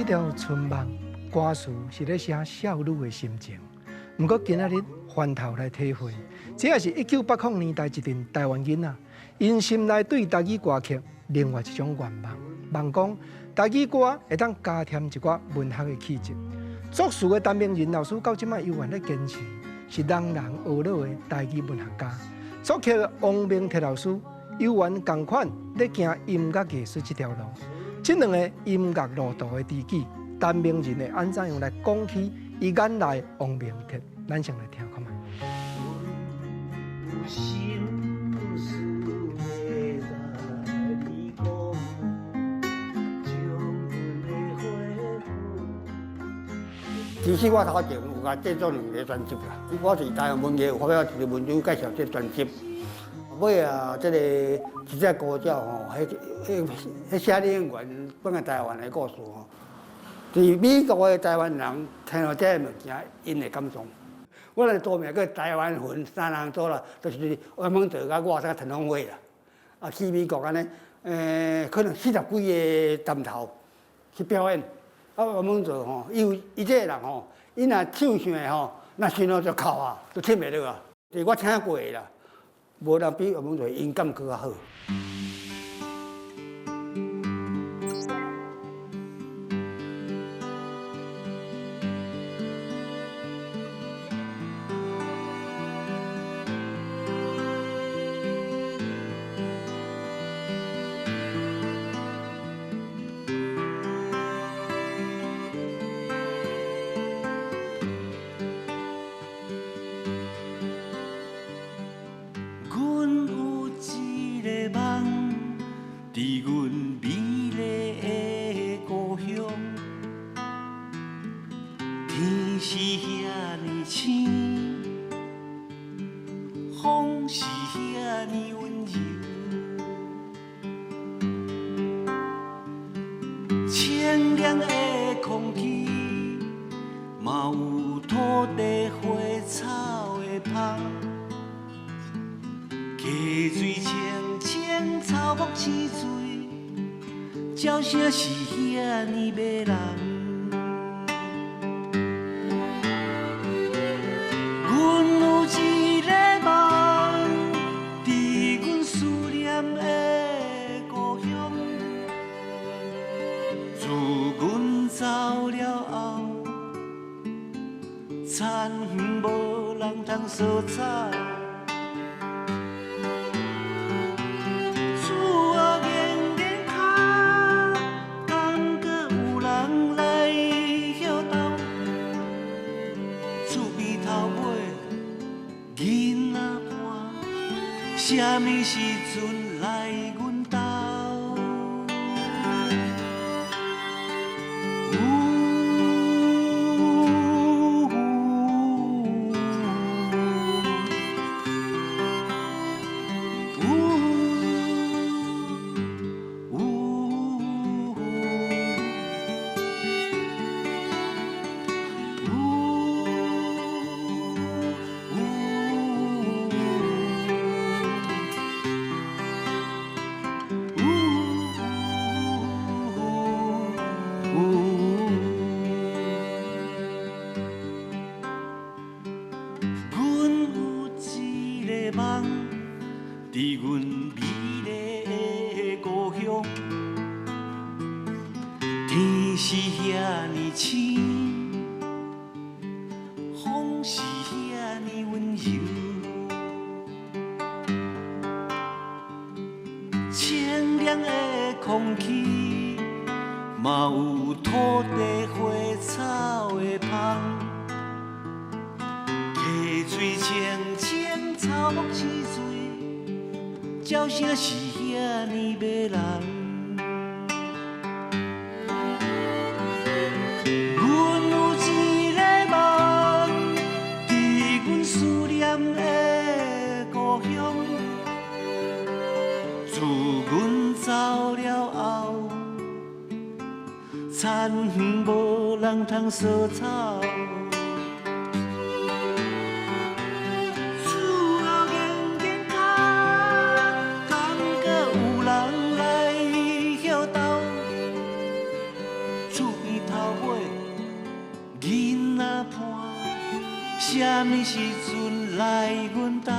條春夢歌詞是咧寫少女的心情，毋過今仔日翻頭來體會，這也是1980年代一陣台灣囡仔，𪜶心內對台語歌曲另外一種願望，望講台語歌會當加添一寡文學的氣質。作詞的陳明仁老師到這擺猶原咧堅持，是人人學樂的台語文學家。作曲的王明鐵老師猶原仝款咧行音樂藝術這條路。這兩個音樂路途的知己，陳明仁會按怎樣來講起伊眼內王明鐵？咱先來聽看覓。其實我頭前有共製作兩個專輯啦，我是台灣文藝有發表一個文章介紹這專輯。尾啊，這個一隻歌鳥吼，彼彼彼寫演員本來台灣的故事吼，佇美國的台灣人聽著這个物件，𪜶會感動。我的組名叫台灣魂三人組啦，就是王蒙德佮我佮陳鴻偉啦。啊，去美國按呢，可能四十幾个站頭去表演。啊，王蒙德吼，伊有伊這个人吼，伊若唱上來吼，若想到就哭啊，就凊袂落啊。是我聽過的啦，無人比王蒙德音感閣較好。阮有一个夢，佇阮美麗的故鄉，天是遐爾晴，風是遐爾溫柔，清涼的空氣，嘛有土地花草的芳。溪水清清，草木青翠，鸟聲是遐爾迷人。阮有一個夢，佇阮思念的故鄉。自阮走了後，田園無人通梳草。厝仔硬硬跤，感覺有人來歇斗。厝邊頭尾囡仔伴，啥物時陣來阮兜？阮有一個夢，佇阮美麗的故鄉，天是遐爾晴，風是遐爾溫柔，清涼的空氣，嘛有土地花草的芳。溪水清清，草木青翠，鳥聲是遐爾迷人。阮有一個夢，佇阮思念的故鄉。自阮走了後，田園無人通梳草。厝後硬硬跤，感覺有人來歇斗。厝邊頭啥物時陣來阮兜？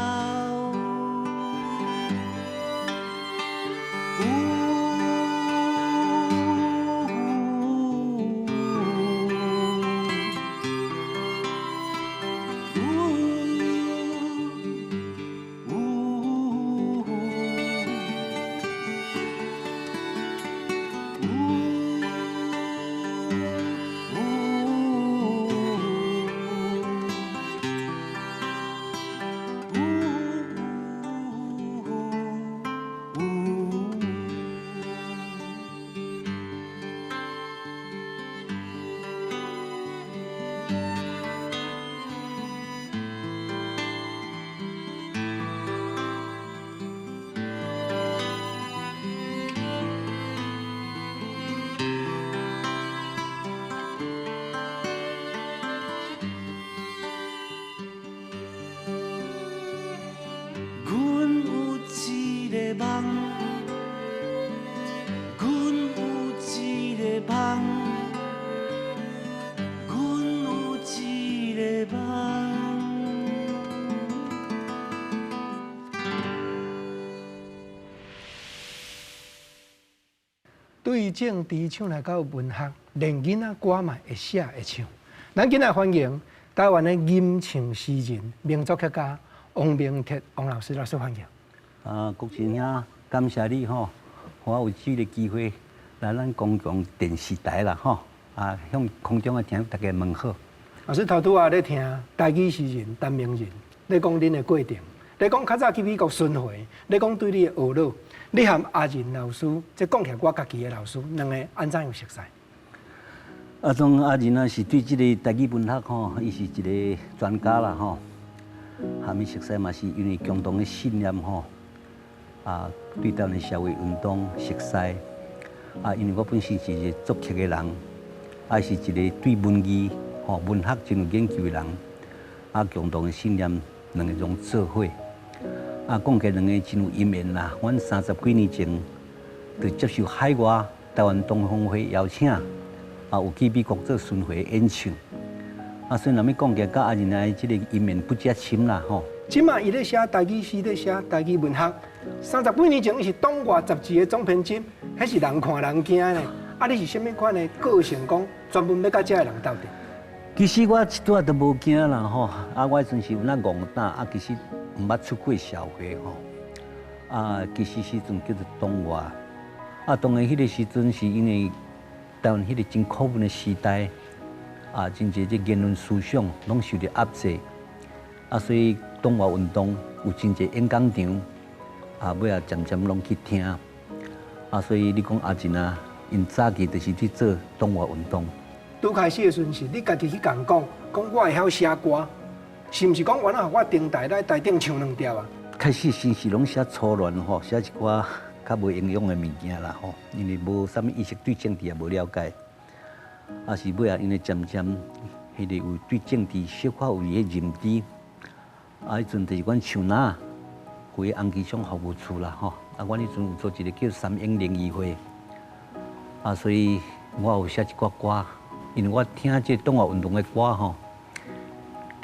阮有一个夢，阮有一個夢，阮有一個夢。對政治唱來到文學，連囡仔歌嘛會寫會唱。咱今仔歡迎台灣的吟唱詩人、名作曲家王明徹王老師，老師歡迎。啊，國珍兄，感謝你吼，予我有這個機會來咱公共電視台啦吼，啊，向空中的聽眾大家問好。老師頭拄仔咧聽台語詩人陳明仁咧講恁的過程，咧講較早去美國巡迴，咧講對你的學老，你和阿仁老師，這講起來我家己的老師，兩个按怎樣熟似？啊，當阿仁啊是對這个台語文學吼，伊是一個專家啦吼，和伊熟似嘛是因為共同的信念吼，啊，對台灣社會運動熟似，啊，因為我本身是一個作曲的人，啊，是一個對文藝吼文學真有研究的人，啊，共同的信念兩個攏做伙，啊，講起來兩個真有姻緣啦。阮三十幾年前就接受海外台灣同鄉會邀請，啊，有去美國做巡迴演唱，啊，所以若欲講起來，佮阿仁的這個姻緣不遮深啦吼。這馬伊咧寫台語詩，咧寫台語文學。三十幾年前，伊是黨外雜誌的總編輯，彼是人看人驚的。啊，你是啥物款的個性？講專門欲佮這个人鬥陣？其實我一拄仔都無驚啦吼，啊，我彼陣是有那戇膽，啊，其實毋捌出過社會吼，啊，其實時陣叫做黨外，啊，當然彼個時陣是因為台灣彼個真苦悶的時代，啊，真濟這言論思想攏受著壓制，啊，所以黨外運動有真濟演講場，啊，尾仔漸漸攏去聽，啊，所以你講阿仁啊，𪜶早期就是去做黨外運動。拄開始的時陣是你家己去共講，講我會曉寫歌，是毋是講原來我頂台來台頂唱兩條啊？開始先是攏寫粗亂吼，寫一寡較無營養的物件啦吼，因為無啥物意識，對政治也無了解，啊是尾仔因為漸漸彼個有對政治小可有伊个認知，啊彼陣就是阮樹林回紅旗鄉服務處啦吼，啊阮彼陣有做一個叫三英聯誼會，啊所以我有寫一寡歌。因為我聽這黨外運動的歌吼，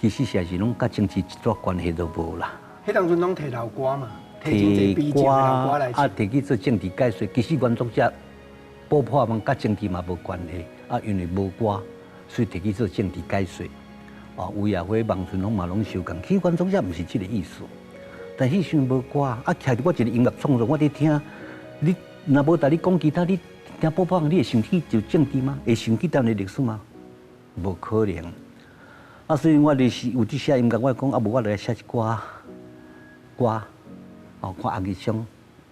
其實也是攏佮政治一撮關係都無啦。彼當陣攏提老歌嘛，提真濟悲情的老歌來唱。啊，提去做政治解說，其實原作者寶破網佮政治嘛無關係，啊，因為無歌，所以提去做政治解說。啊，有也會望春風嘛攏相仝，其實原作者毋是這個意思。但彼時陣無歌，啊，徛佇我一個音樂創作，我佇聽，你若無逐你講其他，你聽寶破網，你會想起就政治嗎？會想起台灣的歷史嗎？無可能。啊，所以我就是有佇寫音樂，我講啊，無我來寫一寡歌，哦，看阿吉松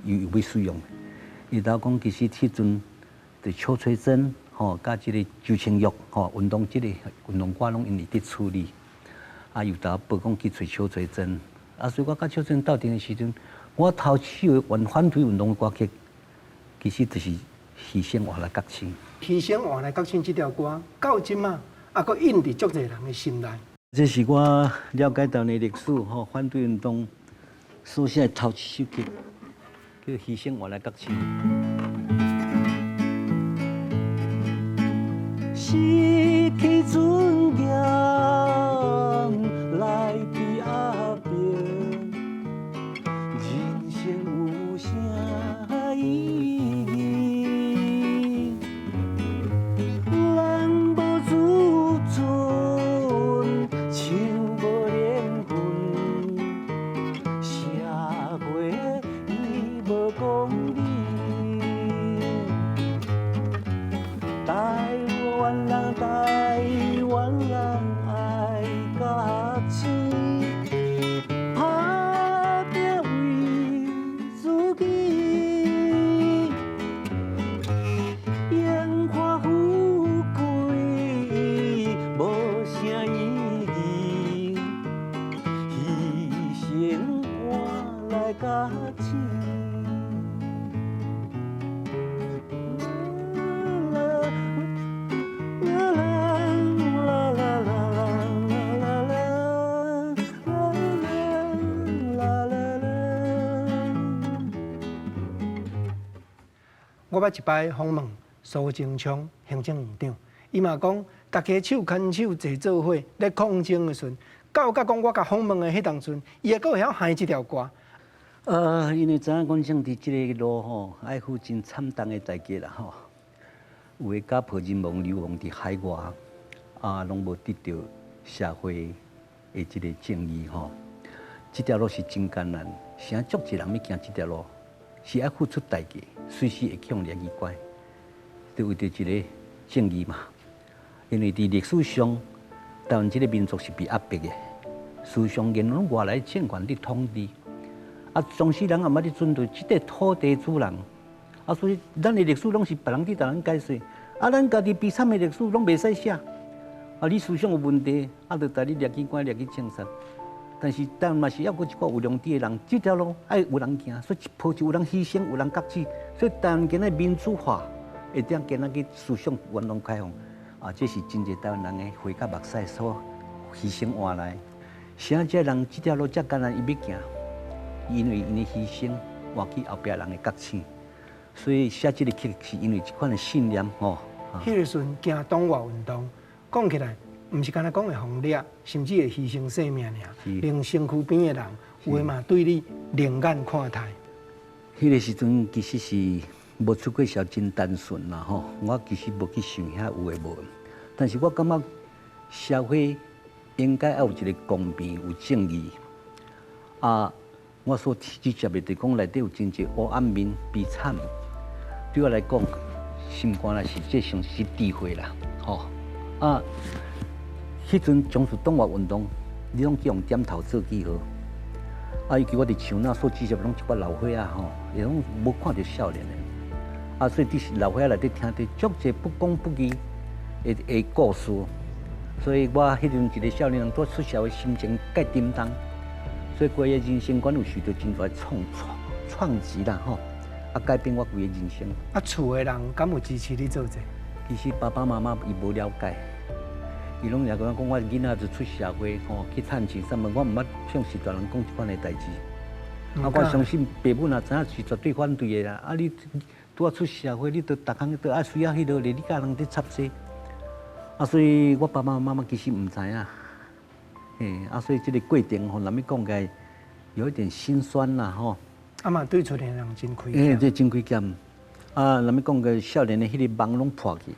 伊有欲使用。伊頭講其實彼陣就邱垂貞吼，佮這個周清玉吼，運動這個運動歌攏𪜶佇處理。啊，又頭報講去揣邱垂貞，啊，所以我佮邱垂貞鬥陣的時陣，我頭首的反對運動的歌曲，其實就是。犧牲換來覺醒，犧牲換來覺醒這條歌，到這馬猶閣印佇足濟人的心內。這是我了解台灣的歷史吼，反對運動所寫的頭一首曲，叫《犧牲換來覺醒》。失去尊嚴來來覺醒。我捌一擺訪問蘇貞昌行政院長，伊嘛講，大家手牽手坐做伙咧抗爭的時陣，到甲講我共訪問的彼當陣，伊會閣會曉哼這條歌。因為知影講政治這个路吼，愛付真慘重的代價啦吼。有的家破人亡，流亡佇海外，啊，攏無得著社會的這个正義吼。這條路是真艱難，啥足濟人欲行這條路，是愛付出代價，隨時會去予掠去關，就為著一个正義嘛。因為佇歷史上，台灣這个民族是被壓迫的，思想言論外來政權佇統治，啊，當時人也毋捌咧針對這个土地主人，啊，所以咱的歷史攏是別人佇共咱解說，啊，咱家己悲慘的歷史攏袂使寫，啊，你思想有問題，啊，就共你掠去關，掠去槍殺。但是，但嘛是猶閣一寡有良知的人，這條路愛有人行，所以一步就有人犧牲，有人覺醒。所以台灣今仔民主化，會當今仔去思想言論開放，啊，這是真濟台灣人的血佮目屎所犧牲換來。啥這人這條路遮艱難，伊欲行，因為𪜶的犧牲換去後壁人的覺醒。所以寫這个曲是因為這款的信念吼。彼个時陣行黨外運動，講起來。毋是干焦講會予掠，甚至會犧牲性命爾。連身軀邊的人，有的嘛對你另眼看待。彼个時陣其實是無出過社，真單純啦吼。我其實無去想遐有的無的，但是我感覺社會應該愛有一个公平、有正義。啊，我所直接的就講內底有真濟黑暗面、悲慘。對我來講，心肝內是這上是智慧啦，吼啊！彼陣從事黨外運動，你攏去予點頭做記號。啊，尤其我佇樹若所接觸攏一寡老歲仔吼，伊攏無看著少年的。啊，所以佇老歲仔內底聽著足濟不公不義的故事。所以我彼陣一个少年人拄出社會，心情較沉重，所以規个人生觀有受著真大的創擊啦吼，啊，改變我規個人生。啊，厝的人敢有支持你做這個？其實爸爸媽媽伊無了解。伊攏也講講我囡仔就出社會吼去趁錢啥物，我毋捌向是大人講這款的代誌。啊，我相信爸母若知影是絕對反對的啦。啊，你拄仔出社會，你著逐項都愛需要彼落咧，你佮人佇插手。啊，所以我爸爸媽媽其實毋知影。嘿，啊，所以這个過程吼，若欲講起來有一點心酸啦吼。啊嘛，對厝裡人真虧欠。欸，這真虧欠。啊，若欲講個少年的彼个夢攏破去。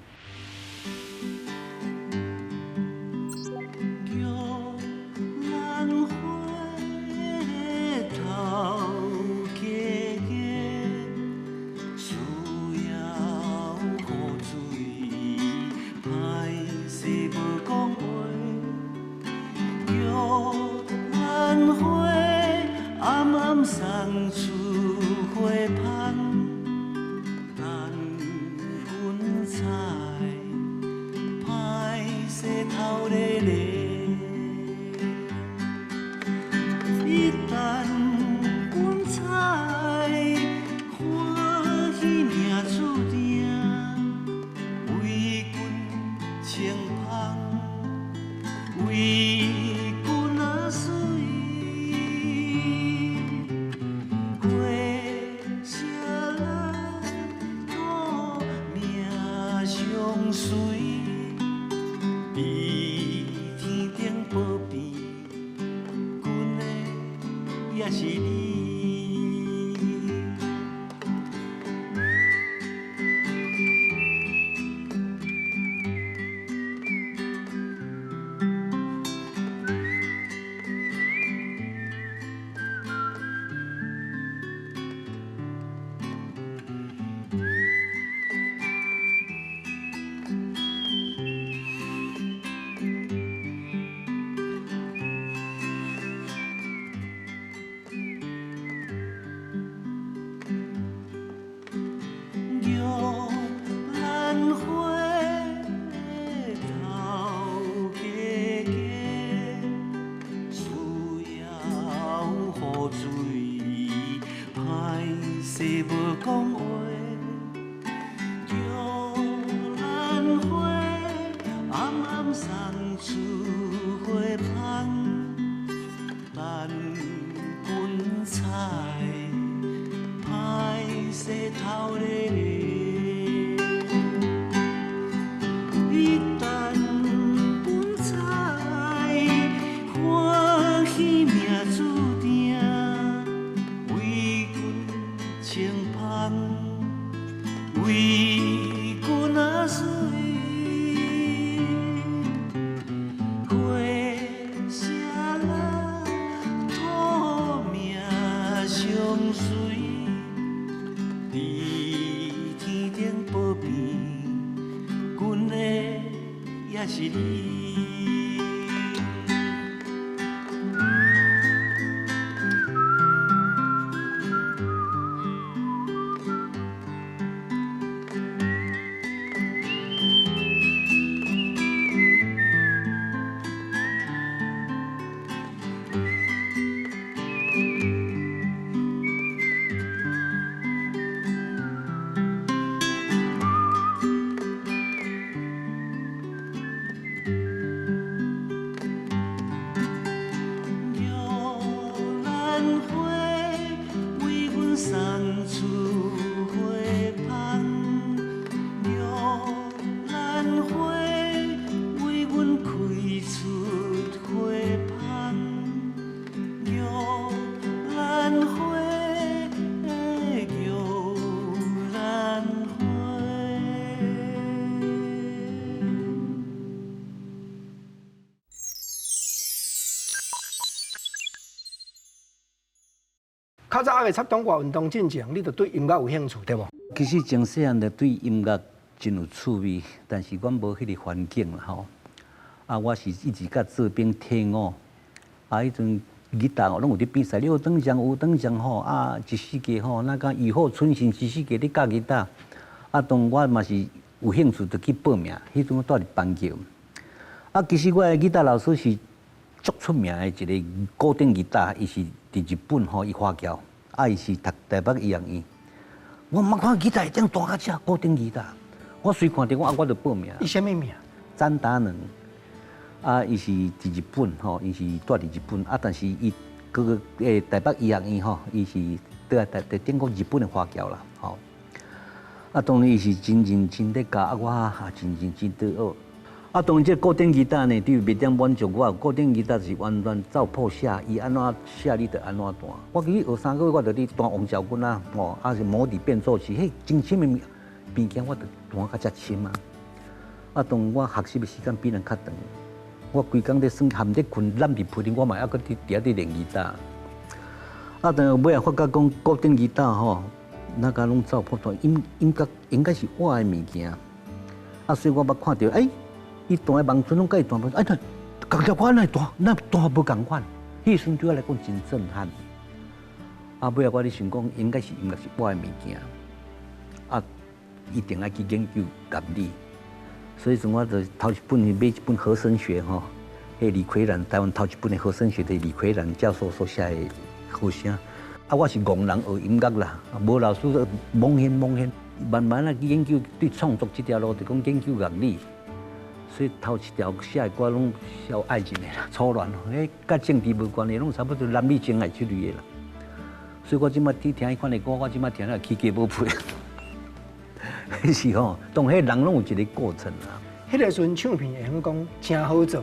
無講話。玉蘭花，暗暗送出花芳，等君采，歹勢頭咧。你等阮采，歡喜命注定，為君穿芳，為君啊水。花謝啦，托命相隨，佇天頂保庇，阮的也是你。玉蘭花為阮送出花芳，玉蘭花為阮開出花芳，玉蘭花，玉蘭花。較早猶未插黨外運動進前，你就對音樂有興趣對無？其實從細漢就對音樂真有趣味，但是阮無彼個環境啦吼。啊，我是一直佮做兵退伍，啊，彼陣吉他攏有佇比賽，你有當獎有當獎吼，啊，一世界吼，那個雨後春筍一世界咧教吉他，啊，當我嘛是有興趣，就去報名。彼陣我住佇板橋，啊，其實我的吉他老師是足出名的一個古典吉他，伊是佇日本吼，伊華僑，啊，伊是讀台北醫學院。我毋捌看吉他會當彈到遮古典吉他，我隨看著我啊，我就報名。伊啥物名？詹達能，啊，伊是佇日本吼，伊是住佇日本啊，但是伊閣閣台北醫學院吼，伊是倒來台頂講日本的華僑啦，吼。啊，當然伊是真認真咧教，啊，我也真認真咧學。啊，當然這古典吉他呢，對袂點滿足我。古典吉他是完全照譜寫，伊按怎寫你就按怎彈。我記得學3個月，我就咧彈王昭君啊，吼，啊是魔笛變奏曲，彼真深的物件我就彈甲遮深啊。啊，當我學習的時間比人較長，我規工咧耍含咧睏，攬佇被頂，我嘛猶閣佇遐佇練吉他。啊，當尾仔發覺講古典吉他吼，那個攏照譜彈，音樂應該是我的物件。啊，所以我捌看著，欸，伊彈的望春風，佮伊彈，哎，共條歌哪會彈，哪彈無仝款？彼時陣對我來講真震撼。啊，尾仔我咧想講，應該是音樂是我的物件，啊，一定愛去研究樂理。所以陣我就頭一本買一本和聲學吼，彼李奎然台灣頭一本的和聲學，就是李奎然教授所寫的和聲。啊，我是戇人學音樂啦，無老師懵顯懵顯，慢慢啊去研究對創作這條路，就講研究樂理。所以頭一條寫的歌攏寫愛情的啦，初戀，彼佮政治無關係，攏差不多男女情愛這類的啦。所以我這擺聽彼款的歌，我這擺聽了起雞毛皮。是吼，當彼人攏有一個過程啦。彼個時陣唱片會用講誠好做，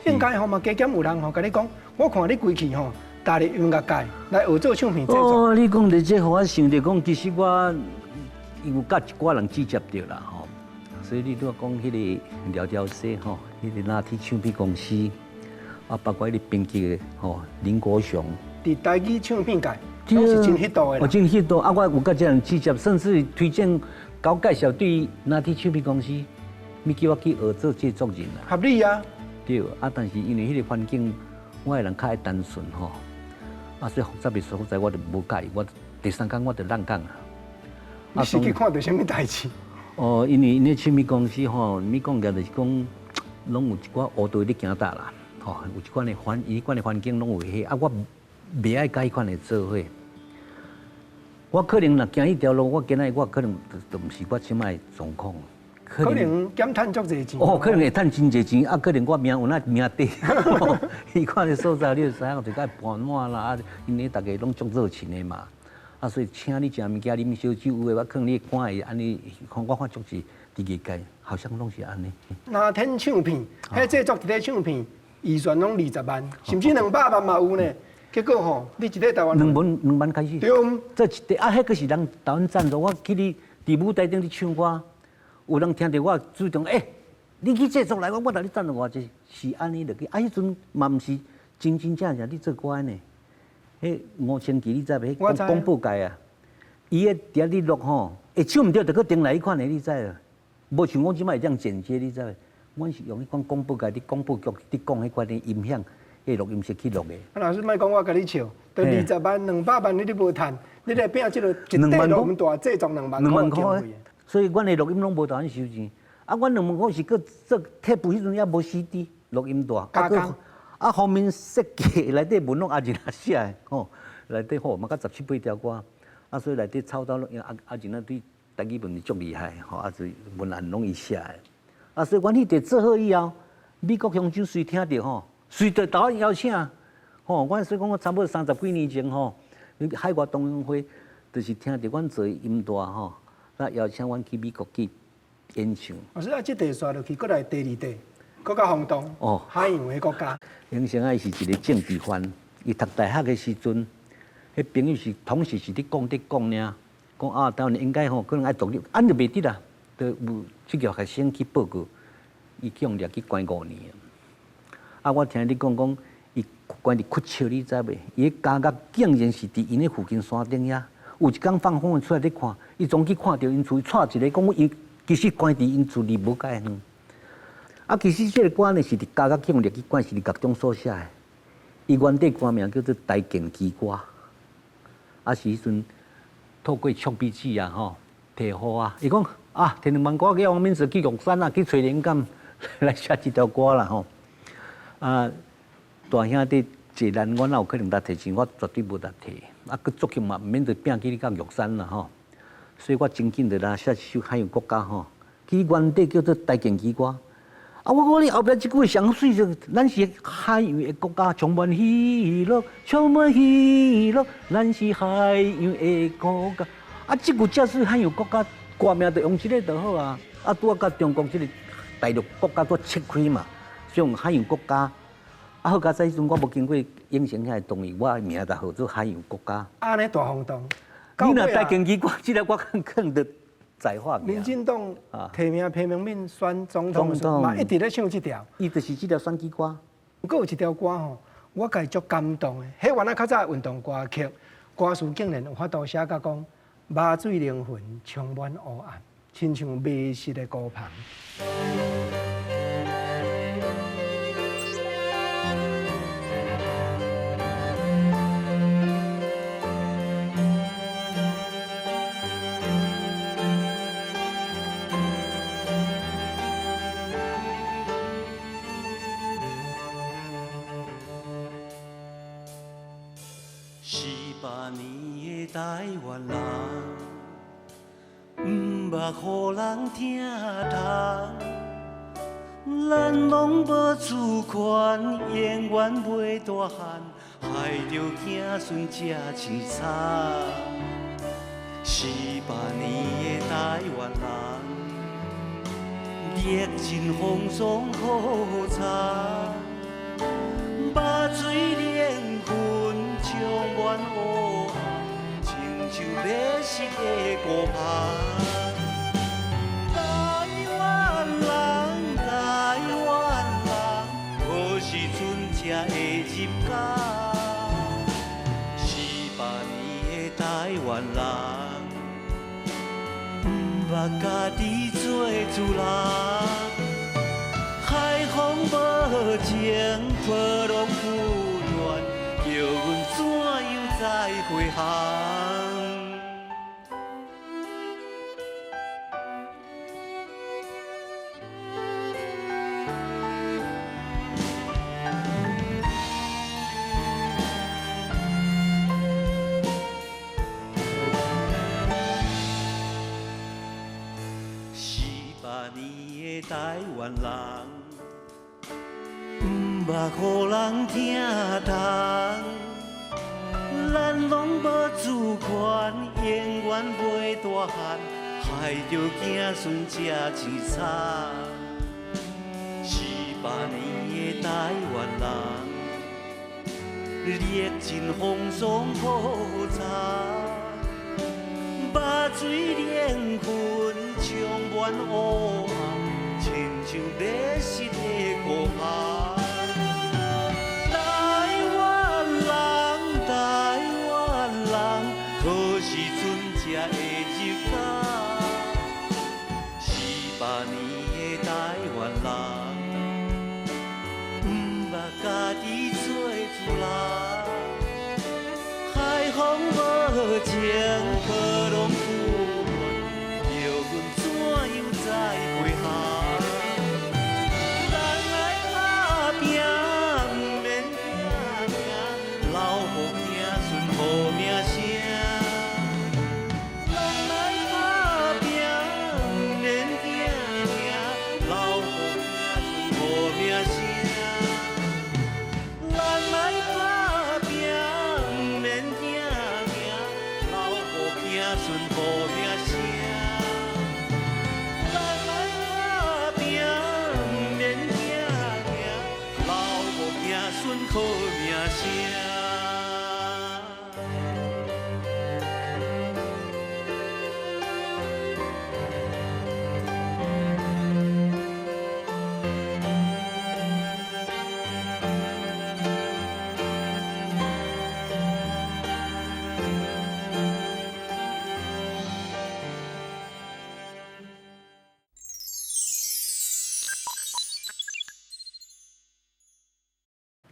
應該吼嘛加減有人吼共你講，我看你規氣吼，踏入音樂界來學做唱片製作。哦，你講著這，予我想著講，其實我有佮一寡人接觸著啦吼。所以你拄仔講彼個廖條西吼，彼個拿鐵唱片公司，啊，包括彼個編劇的吼林國雄，佇台語唱片界攏是真彼道的啦。哦，真彼道啊！我有佮這人接觸，甚至推薦、佮我介紹對拿鐵唱片公司，欲叫我去學做製作人啦。合理啊。對，啊，但是因為彼個環境，我的人較愛單純吼，啊，所以複雜的所在我就無佮意，我第三工我就躝講啊。你是去看著啥物代誌？哦，因為𪜶唱片公司吼，你講起來就是講，攏有一寡烏道咧行搭啦，吼，有一款的環，彼款的環境攏有彼，啊，我袂愛佮彼款的做伙。我可能若行彼條路，我今仔日我可能就毋是我這擺的狀況。可能減趁足濟錢。哦，可能會趁真濟錢，啊，可能我命有那命短。彼款的所在，你就知影，就愛盤滿啦，啊，𪜶咧逐家攏足熱情的嘛。啊，所以請你食物件、啉燒酒，有的我可能你看會按呢，看我看足濟佇藝界，好像攏是按呢。那天唱片，彼製作一个唱片，預算攏20萬，甚至200萬嘛有呢。結果吼，你一個台灣2萬2萬開始。對。這一塊啊，彼個是人台灣贊助，我去你佇舞台頂咧唱歌，有人聽著我主動，欸，你去製作來，我來你贊助我，就是按呢落去。啊，彼陣嘛毋是真真正正咧做歌呢。彼吳清基你知袂？彼廣播界啊，伊咧佇遐咧錄吼，會唱毋著，就閣重來彼款的，你知無？無像阮這擺會當剪接，你知無？阮是用彼款廣播界佇廣播局佇講彼款的音響，彼錄音室去錄的。啊，老師莫講我共你笑，都20萬、200萬你都無趁，你來拼這個一塊錄音帶製作兩萬塊經費。所以，阮的錄音攏無台灣收錢。啊，阮2萬塊是閣做貼布，彼陣猶無 CD 錄音帶。加工。啊，封面設計內底文攏阿仁仔寫的，吼，內底吼嘛，佮十七八條歌，啊，所以內底草稿攏阿阿仁仔對台語文字足厲害，吼，啊，所以文案攏伊寫的。啊，所以阮彼塊做好以後，美國鄉酒隨聽著吼，隨著台灣邀請，吼，阮所以講我差不多三十幾年前吼，海外同鄉會就是聽著阮做音帶吼，啊邀請阮去美國去演唱。老師啊，這塊煞落去，閣來第二塊。閣較轟動哦，海洋的國家。永成啊，伊是一個政治犯。伊讀大學的時陣，彼朋友是同時是咧講咧講爾，講啊，台灣應該吼可能愛獨立，按就袂得啦。就有這個學生去報告，伊去予掠去關5年。啊，我聽你講講，伊關佇屈笑，你知袂？伊的監獄竟然是佇𪜶的附近山頂遐。有一工放風出來咧看，伊總去看著𪜶厝，帶一個講伊其實關佇𪜶厝離無介遠。啊，其實這個歌呢是佇監獄去予掠去關，是佇獄中所寫的。伊原底歌名叫做《台建基歌》，啊是彼陣透過丘比子啊吼，提號啊，伊講啊，提兩萬塊叫王敏慈去玉山啊，去揣靈感來寫這條歌啦吼。啊，大兄弟濟難，我哪有可能值提錢？我絕對無值提。啊，閣足球嘛，毋免就拼去你到玉山啦吼。所以我真緊就來寫一首海洋國家吼，其原底叫做《台建基歌》。啊！我講你後壁這句上媠就，咱是海洋的國家，充滿喜樂，充滿喜樂，咱是海洋的國家。啊，這句這是海洋國家，歌名就用這個就好啊。啊，拄仔佮中國這個大陸國家都切開嘛，所以用海洋國家。啊，好佳哉，彼陣我無經過永成遐同意，我的名就號做海洋國家。按呢大轟動，你若台建基歌，這個我可能就。民進黨提名彭明敏選總統的時陣，嘛一直咧唱這條。伊就是這條選舉歌。閣有一條歌吼，我家己足感動的。彼原來較早運動歌曲，歌詞竟然有法度寫甲講，麻醉靈魂充滿烏暗，親像迷失的孤帆。 18年的台灣人，毋捌予人疼痛，咱攏無主權，永遠袂大漢，害著子孫這凄慘。18年的台灣人，歷盡風霜苦慘，麻醉靈魂充滿烏暗，親像迷失的孤帆。台灣人，台灣人，何時陣才會入港？18年的台灣人，毋捌家己做主人。海風無情，波浪不斷，叫阮怎樣再回航？台灣人，毋捌予人聽筒。咱攏無主權，永遠袂大漢，害著子孫這凄慘。400年的台灣人，歷盡風霜苦慘，目水連雲充滿烏暗，親像迷失的故鄉。台灣人，台灣人，何時陣才會入港？400年的台灣人，毋捌家己做主人。海風無情，波浪不斷，叫阮怎樣再飛航？咱愛打拼，毋免驚命，留予子孫好名聲。咱愛打拼，毋免驚命，留予子孫好名聲。咱愛打拼，毋免驚命，留予子孫好名聲。咱愛打拼，毋免驚命，留予子孫好名聲。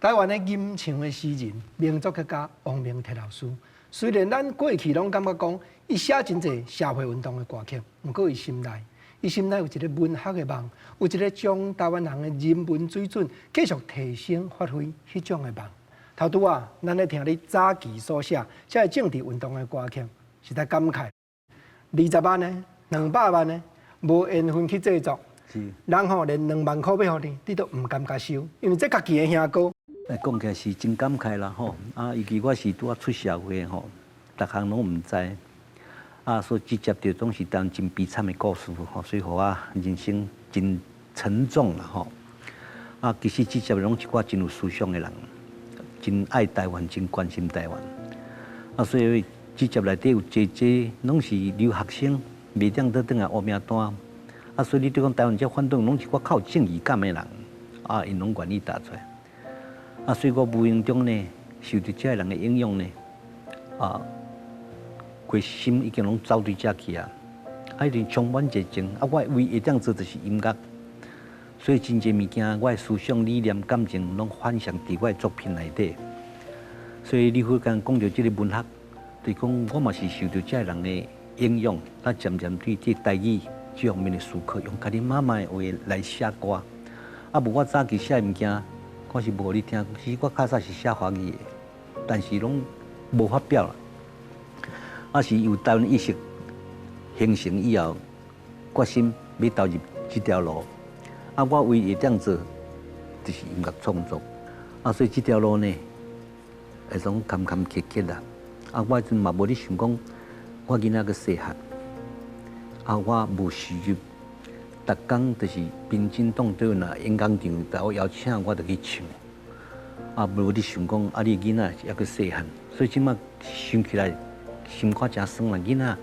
台灣的吟唱的詩人、名作曲家王明徹老師，雖然咱過去攏感覺講，伊寫真濟社會運動的歌曲，毋過伊心內有一個文學的夢，有一個將台灣人的人文水準繼續提升發揮彼種的夢。頭拄仔，咱咧聽你早期所寫這个政治運動的歌曲，實在感慨。20萬的、200萬的，無緣分去製作，人吼連2萬箍欲予你，你都毋甘共收，因為這家己的兄哥。講起來是真感慨啦吼！啊，尤其我是拄仔出社會吼，逐項攏毋知，啊，所以直接著總是當真悲慘的故事吼，所以予我人生真沉重啦吼！啊，其實直接攏是一寡真有思想的人，真愛台灣，真關心台灣。啊，所以直接內底有濟濟攏是留學生，袂當倒轉來烏名單。啊，所以你對講台灣這反動，攏是一寡較有正義感的人，啊，𪜶攏願意踏出來。啊，所以我無形中呢，受著這个人的影響呢，啊，規心已經攏走對遮去啊，啊，一定充滿熱情。啊，我唯一會當做就是音樂，所以真濟物件，我的思想、理念、感情，攏反射佇我的作品內底。所以你忽然講著這个文學，就是講我嘛是受著這个人的影響，啊，漸漸對這台語這方面的思考，用家己媽媽的話來寫歌。啊，無我早期寫的物件，我是無予你聽，其實我較早是寫華語的，但是攏無發表啦。啊，是有台灣意識形成以後，決心欲投入這條路。啊，我唯一會當做，就是音樂創作。啊，所以這條路呢，會總坎坎坷坷啦。啊，我彼陣嘛無咧想講，我囡仔閣細漢，啊，我無收入，逐工就是民進黨對若演講場，共我邀請，我就去唱。啊，無咧想講，啊，你囡仔猶閣細漢，所以這馬想起來，心肝誠酸啦。囡仔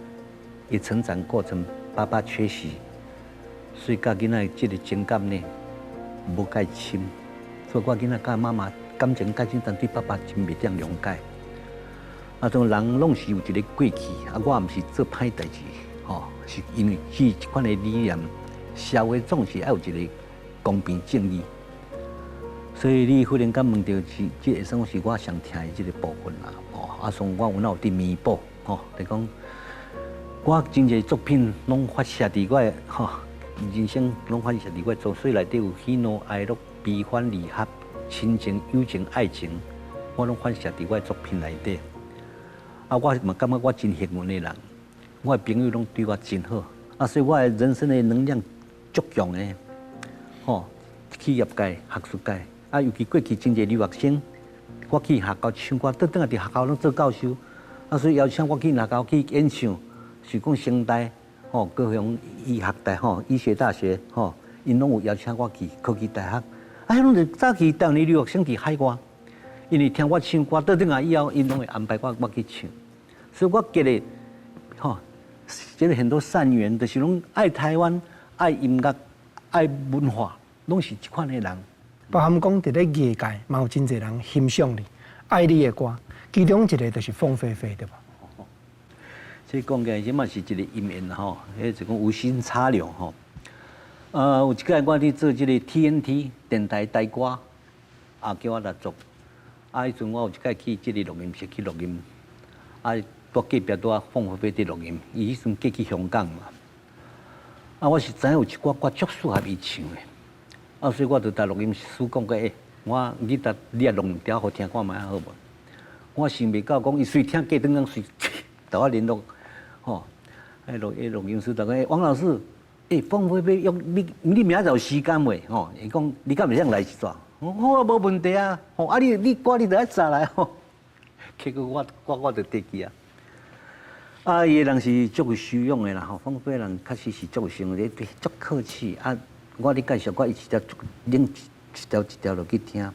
伊成長過程，爸爸缺席，所以佮囡仔這个情感呢，無介深。所以我囡仔佮媽媽感情較深，但對爸爸真袂當諒解。啊，種人攏是有一个過去，啊，我毋是做歹代誌，吼，是因為這款的理念。社會總是愛有一个公平正義，所以你忽然間問著是，這會算是我上疼的這个部分啦。吼，啊，所以我有哪有佇彌補，吼，就講我真濟作品攏發洩佇我的吼人生，攏發洩佇我的作，所以內底有喜怒哀樂、悲歡離合、親情、友情、愛情，我攏發洩佇我的作品內底。啊，我嘛感覺我真幸運的人，我的朋友攏對我真好，啊，所以我的人生的能量足強的，吼，企業界、學術界，啊，尤其過去真濟留學生，我去學校唱歌，倒轉來佇學校攏做教授，啊，所以邀請我去學校去演唱，是講成大、吼高雄醫學大、吼醫學大學、吼，𪜶攏有邀請我去科技大學，啊，彼攏是早期台灣的留學生佇海外，因為聽我唱歌，倒轉來以後，𪜶攏會安排我去唱，所以我覺得，吼，這個很多善緣，就是攏愛台灣、愛音樂、愛文化，攏是這款的人。包含講佇咧藝界，嘛有真濟人欣賞你、愛你的歌，其中一個就是鳳飛飛，對無？這講起來，這嘛是一個因緣吼，彼就講無心插柳吼。有一擺我佇做這個 TNT 電台台歌，啊叫我來做。啊，彼陣我有一擺去這個錄音室去錄音，啊，我隔壁拄仔鳳飛飛佇錄音，伊彼陣過去香港嘛。啊，我是知影有一寡歌足適合伊唱的，啊，所以我就共錄音師講過，欸，我你搭你也錄兩條，予聽看覓好無？我想袂到講，伊隨聽過轉工隨共我聯絡，吼，彼錄音師就講，欸，王老師，欸，鳳飛飛約你，你明仔載有時間未？吼，伊講你敢會使來一逝？我好啊，無問題啊，吼，啊你你歌你著愛早來吼。結果我就綴去啊。啊，伊个人是足有修養的啦，吼，鳳飛人確實是足有修養的，足客氣。啊，我咧介紹我伊一條拎一條一條落去聽。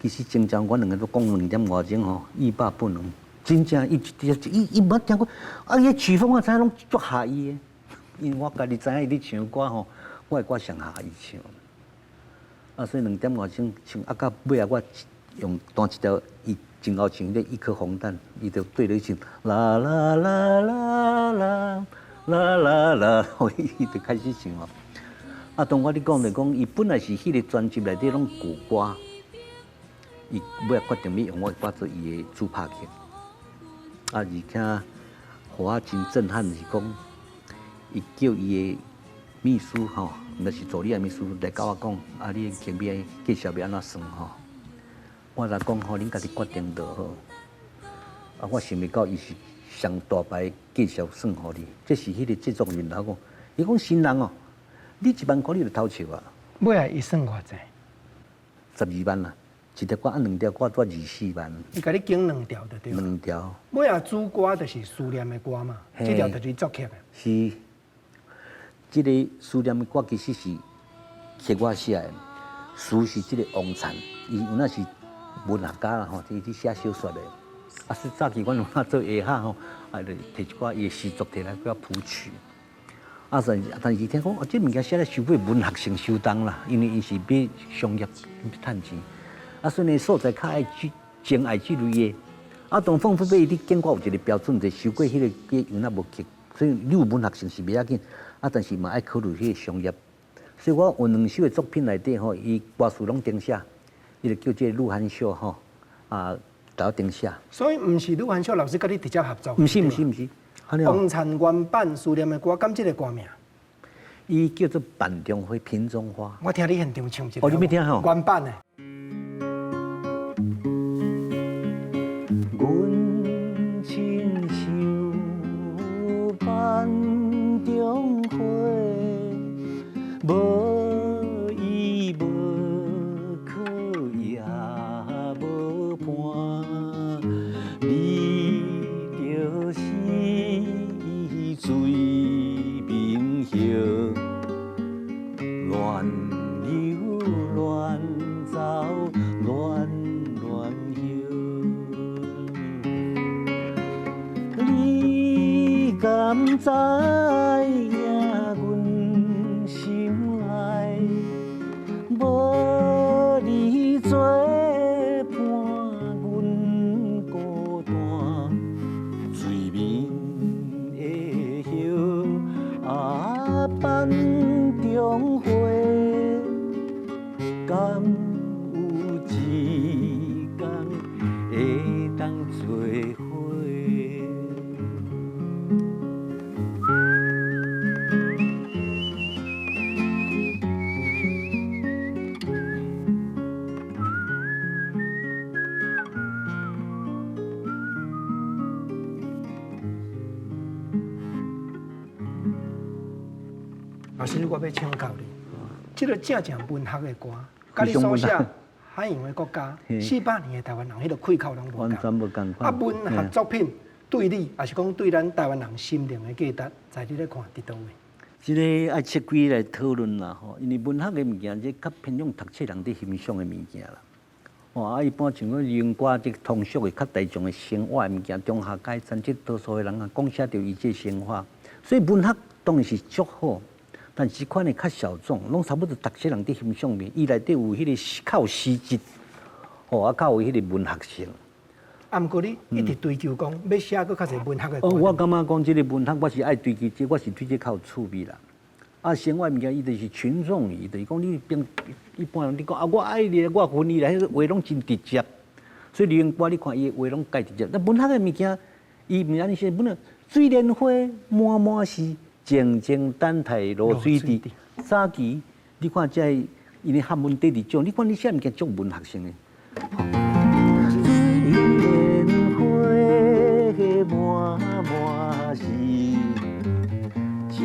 其實真正阮兩个都講兩點外鐘吼，欲罷不能。真正伊一條伊伊無聽過，啊，伊个曲風我知影攏足合伊的，因為我家己知影伊咧唱歌吼，我的歌上合伊唱。啊，所以兩點外鐘唱，啊，到尾仔我用彈一條伊真𠢕唱咧一顆紅蛋，伊就對咧唱啦啦啦啦啦啦啦啦，伊就開始唱哦。啊，當我咧講就講，伊本來是彼個專輯內底攏舊歌，伊尾仔決定欲用我的歌做伊的主拍曲。啊，而且予我真震撼是講，伊叫伊的秘書吼，毋是助理的秘書來共我講，啊，你的曲尾介紹欲按怎算吼？我來講吼，恁家己決定就好。啊，我想袂到伊是上大牌介紹算予你，這是彼個製作人來講，伊講新人哦，你1萬塊你就偷笑啊？尾仔伊算偌濟？ 12萬啦，一條歌啊，兩條歌拄24萬。伊共你揀兩條就對。兩條。尾仔主歌就是思念的歌嘛，這條就是作曲的。是，這個思念的歌其實是曲我寫的，詞是這個王燦，伊有那是文學家啦吼，伊佇寫小說的。啊，是早期阮有那做下下吼，啊，就提一寡伊的詩作提來叫譜曲。啊，但是聽講，哦，這物件寫得傷過文學性相當啦，因為伊是欲商業趁錢。啊，所以素材較愛這情愛這類的。啊，當鳳飛飛伊佇揀歌有一個標準，就傷過彼個有那無曲，所以你有文學性是袂要緊，啊，但是嘛愛考慮彼個商業。所以我有兩首的作品內底吼，伊歌詞攏重寫，伊就叫這個鹿晗秀吼，啊，共我重寫。所以毋是鹿晗秀老師佮你直接合作？毋是毋是毋是。王燦原版思念的歌，敢這個歌名？伊叫做板中花、瓶中花。我聽你現場唱一下。哦，你欲聽吼？原版的。阮親像板中花，無依無靠也無伴，你就是水面葉，亂流亂走亂亂葉。你敢知影阮心內，無你做伴，阮孤單。水面的葉啊，板中花，敢有一工會當做伙？老師，我欲請教你，這个正正文學的歌，佮你所寫海洋的國家，400年的台灣人，彼个氣口攏無完全無仝款。啊，文學作品對你，抑是講對咱台灣人心靈的價值，在你咧看佇佗位？這个愛切開來討論啦吼，因為文學的物件，這較偏向讀冊人佇欣賞的物件啦。哦，啊，一般像講流行歌，這通俗的、較大眾的生活的物件，中下階層這多數的人啊，講寫著伊這生活，所以文學當然是足好，但是這款的較小眾，攏差不多讀冊人佇欣賞的，伊內底有彼个較有詩質，哦，啊，較有彼个文學性。啊，毋過你一直追求講欲寫閣較濟文學的歌。哦，我感覺講這个文學，我是愛追求這，我是對這較有趣味啦。啊，生活物件伊就是群眾語，就是講你平一般人你講啊，我愛你，我恨你啦，彼个話攏真直接。所以流行歌你看伊的話攏介直接。但文學的物件，伊毋是按呢寫，本來水蓮花滿滿是，靜靜等待露水滴。早期你看這个，因為漢文底佇講，你看你寫物件足文學性的。水蓮花滿滿是，靜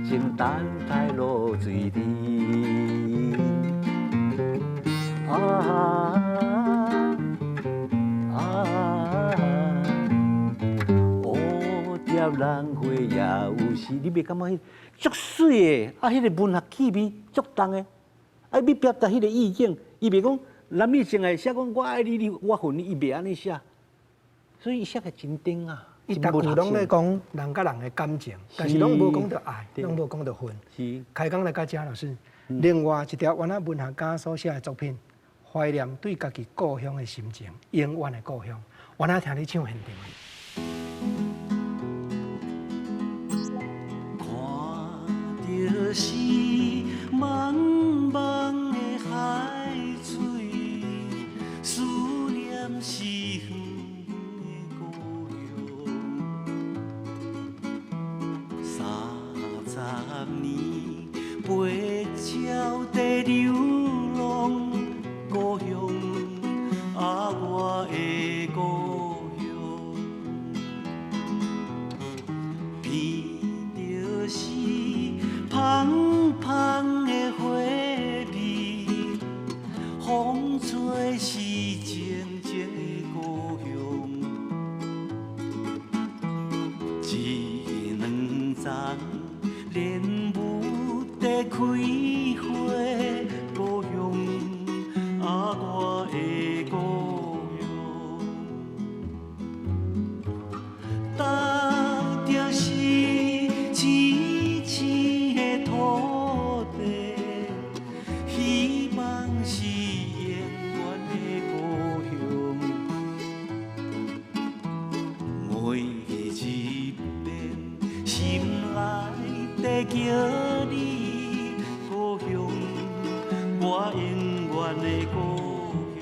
靜等待露水滴。啊啊！蝴蝶蘭花也有時，你袂感覺彼足媠的，啊，彼个文學氣味足重的，啊，欲表達彼个意境，伊袂講男女情愛寫講我愛你，你我恨你，伊袂按呢寫，所以伊寫個真頂啊。伊逐句攏咧講人佮人的感情，但是攏無講著愛，攏無講著恨。開講來到遮老師，另外一條原來文學家所寫的作品，懷念對家己故鄉的心情，永遠的故鄉。我來聽你唱現場的。看著是茫茫的海水，思念是遠的故鄉。30年飛鳥在流浪故鄉，啊，我的故鄉。闻著是芳芳的花味，風吹是靜靜的故鄉。一兩叢蓮霧在開花，故鄉啊，我的故鄉。踏著是痴痴的土地，希望是永遠的故鄉。每一遍心內底叫你故鄉，我永遠的故鄉。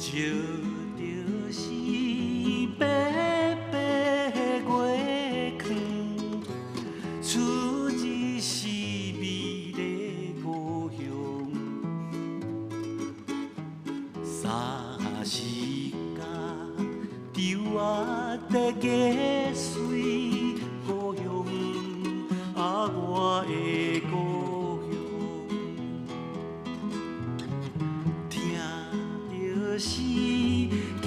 笑著是白白的月光，出日是美麗故鄉。三時間稻仔在結穗故鄉，啊，我的故鄉。聽著是緊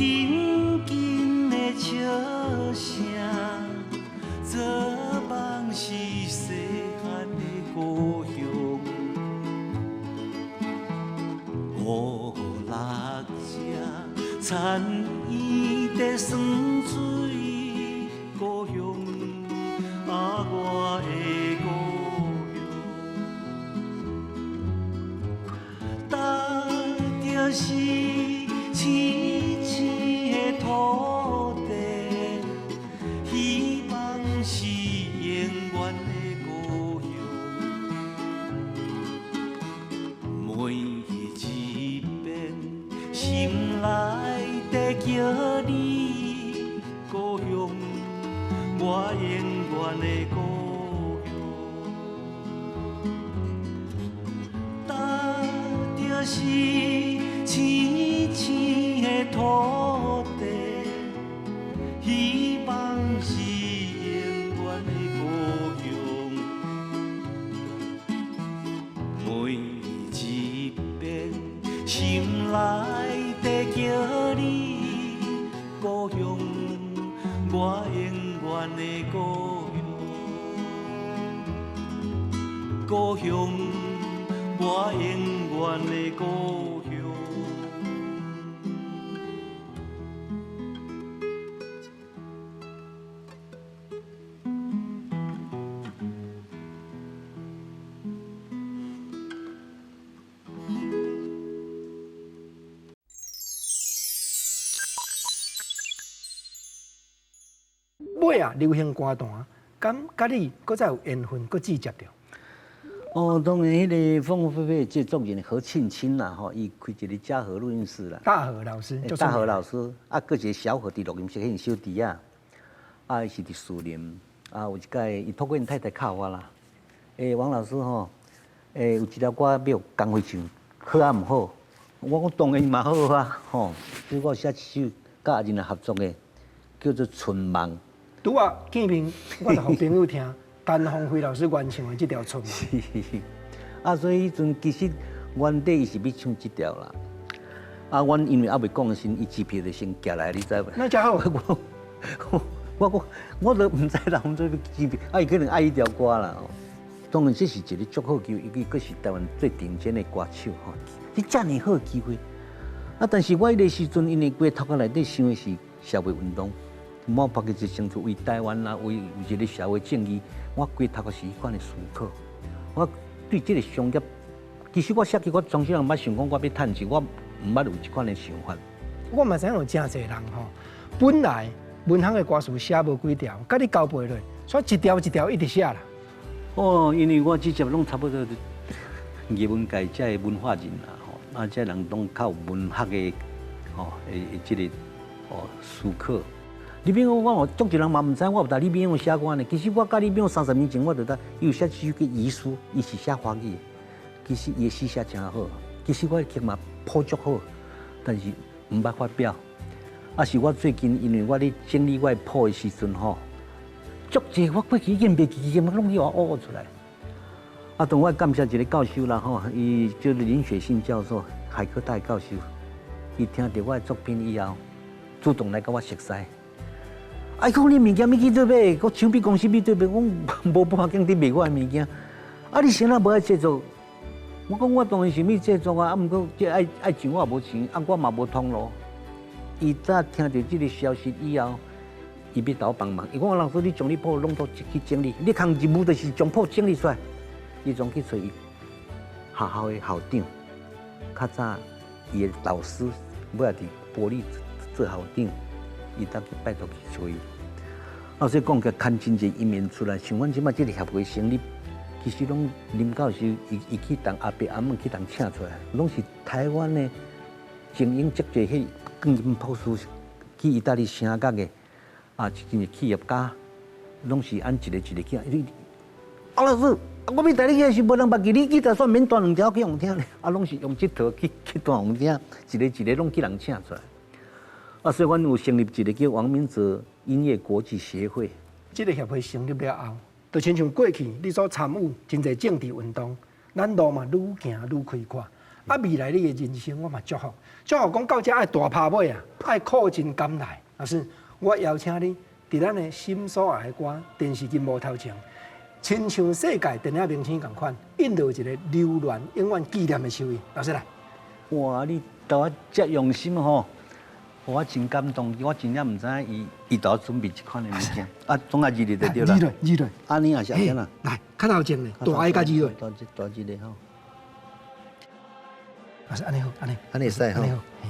緊的笑聲，做夢是細漢的故鄉。五六隻田園在耍水故鄉，啊，我的故鄉。踏著是痴痴的土地，希望是永遠的故鄉。我永遠的故鄉。搭著是青青的土地，希望是永遠的故鄉。每一遍心內底叫你故鄉，我永遠的故鄉。故鄉，我永遠的故鄉。尾啊，流行歌壇，敢佮你閣再有緣分，閣接觸著？哦，當然，彼个鳳飛飛製作人何慶清啦，吼，伊開一个嘉禾錄音室啦。大和老師，大和老師，啊，閣一個小何佇錄音室彼小弟仔，啊，伊是佇樹林，啊，有一擺伊透過𪜶太太敲我啦，欸，王老師吼，欸，有一條歌欲工會唱，好抑毋好？我講當然嘛好啊，吼，所以我寫一首佮阿仁來合作的，叫做《春夢》。拄仔見面，我就予朋友聽陳鳳飛老師原唱的這條《春夢》。啊，所以彼陣其實原底伊是欲唱這條啦。啊，阮因為猶未講的時，伊支票就先寄來，你知無？那真好。我都毋知人做欲支票，啊，伊可能愛彼條歌啦。當然這是一个足好機會，伊閣是台灣最頂尖的歌手吼。你遮爾好的機會，啊，但是我彼个時陣因為規個頭殼內底想的是社會運動。我別個一生做為台灣啦，為一個社會正義，我規頭殼是彼款的思考。我對這個商業，其實我寫曲，我從小毋捌想講我欲趁錢，我毋捌有這款的想法。我嘛知影有誠濟人吼，本來文學的歌詞寫無幾條，佮你交陪落，所以一條一條一直寫啦。哦，因為我直接攏差不多藝文界這个文化人啦，吼，啊，這人攏較有文學的吼，的這個哦思考。李炳勇，我足濟人嘛毋知，我有甲李炳勇寫歌呢。其實我佮李炳勇30年前，我就得伊有寫一首叫遺書，伊是寫華語的。其實伊的詩寫誠好，其實我的曲嘛譜足好，但是毋捌發表。啊，是我最近因為我咧整理我的譜的時陣吼，足濟我過去已經袂記記，攏去予我挖出來。啊，當我感謝一個教授啦吼，伊叫做林雪信教授，海科大教授，伊聽著我的作品以後，主動來佮我熟似。啊！伊講你物件欲去佗買，閣唱片公司欲佗買，我無半間佇賣我的物件。啊！你啥人無愛製作？我講我當然是欲製作啊！啊，毋過這愛愛錢我也無錢，啊，我嘛無通路。伊早聽著這个消息以後，伊欲投我幫忙。伊講老師，你將你譜攏都去整理，你工任務就是將譜整理出來。伊總去揣伊學校的校長，較早伊的老師，尾仔佇玻璃做校長。伊當去拜託去揣伊，啊，所以講起牽真濟因緣出來，像阮這擺這个協會成立，其實攏林教授伊伊去同阿伯阿姆去同請出來，攏是台灣的精英，足濟彼鋼琴博士去意大利聲樂的，啊，真濟企業家，攏是按一个一个去。啊，老師，我欲帶你去時，無人捌記，你去就算免彈兩條去予聽咧，啊，攏是用這套去去彈予聽，一个一个攏去人請出來。啊，所以阮有成立一个叫王明哲音樂國際協會。這个協會成立了後，就親像過去你所參與真濟政治運動，咱路嘛愈行愈開闊。啊，未來你的人生我嘛祝福，祝福講到這愛大拍尾啊，愛苦盡甘來。老師，我邀請你佇咱的心所愛的歌電視機幕頭前，親像世界電影明星仝款，印落一个留戀永遠紀念的手印。老師來。哇，你對我遮用心吼！我真感動，我真正毋知影伊伊都準備這款的物件，啊，總愛二日就對啦。二落，二落。按呢也是按呢。來，較頭前咧，大个佮二落。大一大一个吼。啊，是按呢好，按呢。按呢會使吼。按呢好。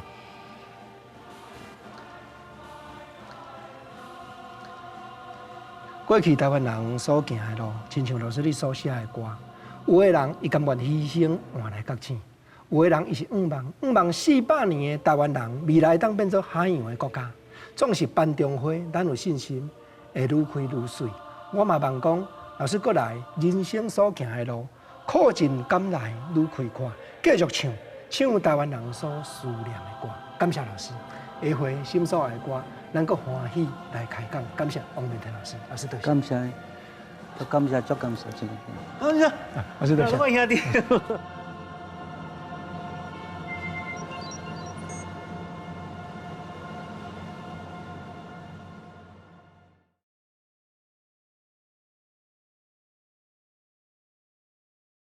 過去台灣人所行的路，親像老師你所寫的歌，有的人伊甘願犧牲換來覺醒。有的人伊是向望，向望400年的台灣人未來當變做海洋的國家，總是班中花，咱有信心會愈開愈媠。我嘛望講，老師閣來人生所行的路，苦盡甘來愈開闊，繼續唱唱臺灣人所思念的歌。感謝老師，下回心所愛的歌，咱閣歡喜來開講。感謝王明天老師，老師多謝。感謝，足感謝，足感謝，真感謝。老師多謝。我兄弟。